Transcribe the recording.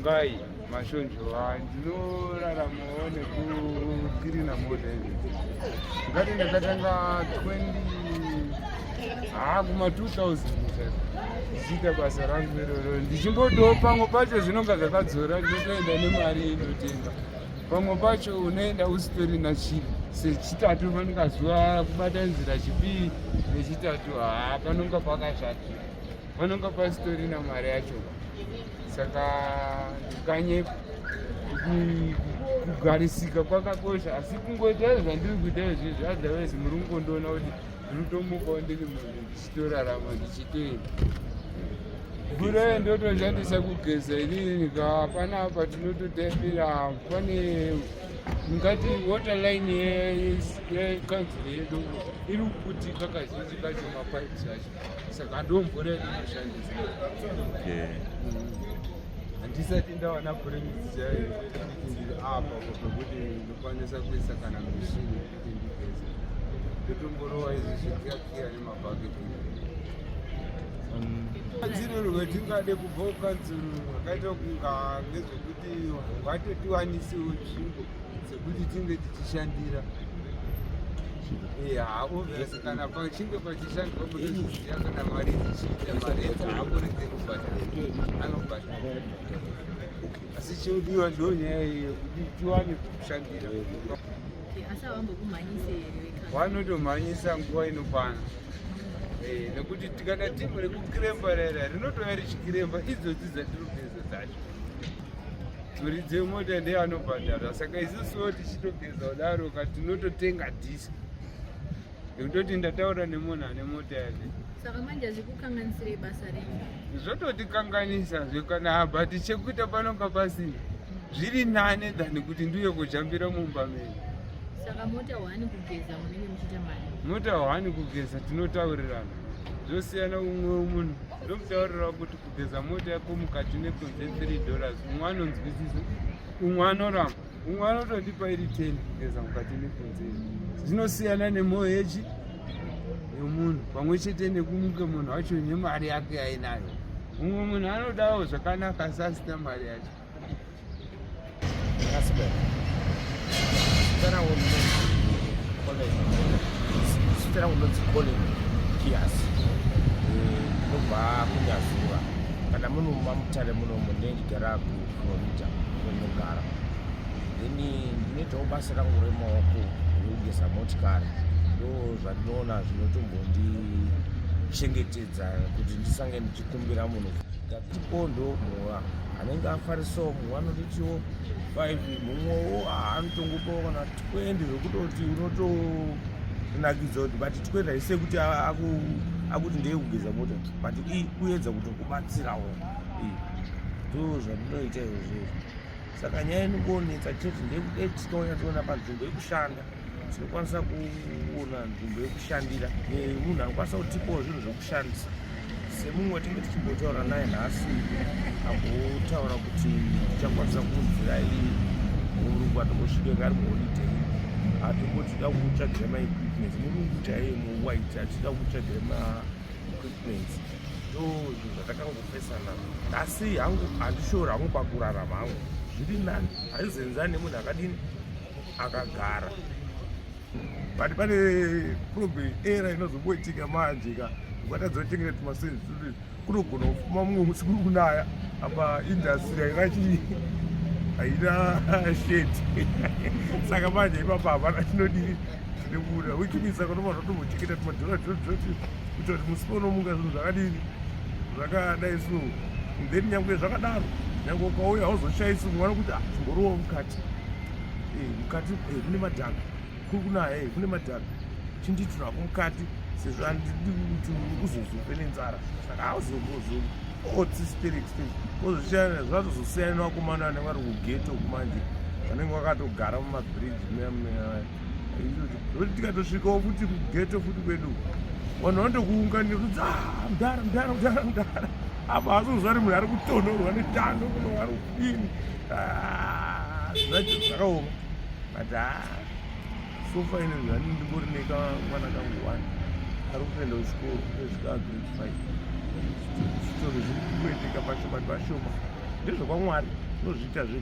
Vongai Mashonjowa, ndinoraramawo nekukirina mota izvi. Ngati ndakatanga 20 haa kuma 2000 chaiko ndichiita basa rangu iroro, ndichimbotiwo pamwe pacho zvinonga zvakadzora, ndinotoenda nemari inotenga, pamwe pacho unoenda usitorina chiri. Sechitatu panonga zuva kubatanidzira chipiri nechitatu, haa panonga pakashata, panonga pasitorina mari yacho. Saka ndikanyepa, kugarisika kwakakosha, asi kungoita zvandiri kuita izvizvi, otherwise muri kungondiona kuti ndiri kutomukawo ndiri munhu ndichitorarama, ndichitoenda. Mvura iyi ndotoshandisa kugeza inini ka panapa tinototembera pane ngati water line yekanzuro yedu iri kuputika kazhinji kacho, mapipes acho, saka ndo mvura yatinoshandisa. Handisati ndawana premise chaiyo kuti ndiri apa pekuti ndokwanisa kuisa kana mishini yekuti ndigeze. Ndotomborowa izvi zvikiyakiya nemabhaketi. Rubatsiro rwatingade kubva kukanzuru rwakaita kunga ngezvekuti vatotiwanisewo nzvimbo dzekuti tinge tichishandira. Ya, obvious, kana pachinge pachishandwa munozviziva, kana mari dzichiita, mari dzaamborege kubhadhara, anobhadhara, asi chodiwa ndo nyaya iyo kuti tiwane kushandira. Asi havambokumhanyise here vekanzuru? Vanotomhanyisa nguva inokwana. Nekuti tikada timu rekukiremba rera rinotouya richikiremba idzodzi dzatiri kugeza dzacho, muridzi wemota ndiye anobhadhara. Saka isusuwo tichitogeza kudaro ka, tinototenga disk nekutoti ndataura nemunhu ane mota yake. Saka manje hazvikukanganisirei basa renyu? Zvototikanganisa zvekana, but chekuita panonga pasina. Zviri nane than kuti ndiuye kujambira mumba menyu. Saka mota hwani kugeza munenge muchiita mari? Mota hwani kugeza tinotaurirana, zvosiyana. Umwe munhu ndomutaurira kuti kugeza mota yako mukati nekunze $3, umwe anonzwisisa, umwe anoramba, umwe anotondipa iri 10 kugeza mukati nekunze. Zvinosiyana nemwoyo yechi yemunhu, pamwe chete nekumuke munhu wacho nemari yake yainayo. Mumwe munhu anodawo zvakanaka asi asina mari yacho. Ndakaswera. Zita rangu ndinonzi Colin. Zita rangu ndinonzi Colin Kias. Ndinobva kuNyazura. Kana muno maMutare munomu ndindigara kuFlorida ndinogara. Then ndinoitawo basa rangu remaoko rekugeza motikari. Ndo zvandinoona zvinotombondichengetedza kuti ndisange ndichikumbira munhu. Ngatipondo mumwe anenge afarisawo, mumwe anotitiwo 5, mumwewo anotongopawo kana 20, zvekutoti unotonakidza kuti, but 20 haisi yekuti akuti ndeyekugeza mota, but kuedza kutokubatsirawo. Ndo zvandinoita izvozvo. Saka nyaya inongonetsa chete ndeyekuti tikauya tiona panzvimbo yekushanda, tinokwanisa kuona nzvimbo yekushandira nemunhu anokwanisa kutipawo zvinhu zvekushandisa. Semumwe tinge tichimbotaura naye nhasi, ambotaura kuti tichakwanisa kuunzirai murungu atombosvike ngari muholiday, atomboti da kutsvagira maequipments, murungu chaiye muwhite, achida kutsvagira maequipments. Ndo zvinhu zvatakangofesana, asi hangu handishori hangu pakurarama hangu, zviri nani, haizoenzani nemunhu akadini akagara. But pane problem era inozomboitika manje ka, ukatadza kuchengeta tumasenzi, kunogona kufuma mumwe musi kuri kunaya, apa industry haina chii, haina shade. Saka manje ipapa hapana chinodii, chinobuda, which means saka unofanira kutombochengeta tumadhora dhodhoti kuitira kuti musi unomuka zvinhu zvakadini, zvakadai. So then nyangwe zvakadaro, nyangwe ukauya hauzoshayisi mumwe anokuti, "Ah, chimborowa mukati. Mukati mune madhaka, kuri kunaya, kune madhaka, chinditirako mukati," sezvo handidi kuti uzozofe nenzara. Saka hauzombozootsi sterek ozosiyana, zvatozosiyana nevakomana vanenge vari kughetto kumanje, vanenge vakatogara mumabhiriji. Nokuti tikatosvikawo futi kughetto futi kwedu, vanhu vanotokuunganira kuti, "Ah, mudhara, mudhara, mudhara, mudhara." Apa asozva ari munhu ari kutonhorwa netando kuno, ari kudini. Ah, zvacho zvakaoma, but ah, so far ine zvani ndingori nekamwana kangu one ari kutoenda kuchikoro, kusvika grade 5. Zvitoro zviri kungoendeka pashoma pashoma, ndezvekwaMwari. Unozviita zvega.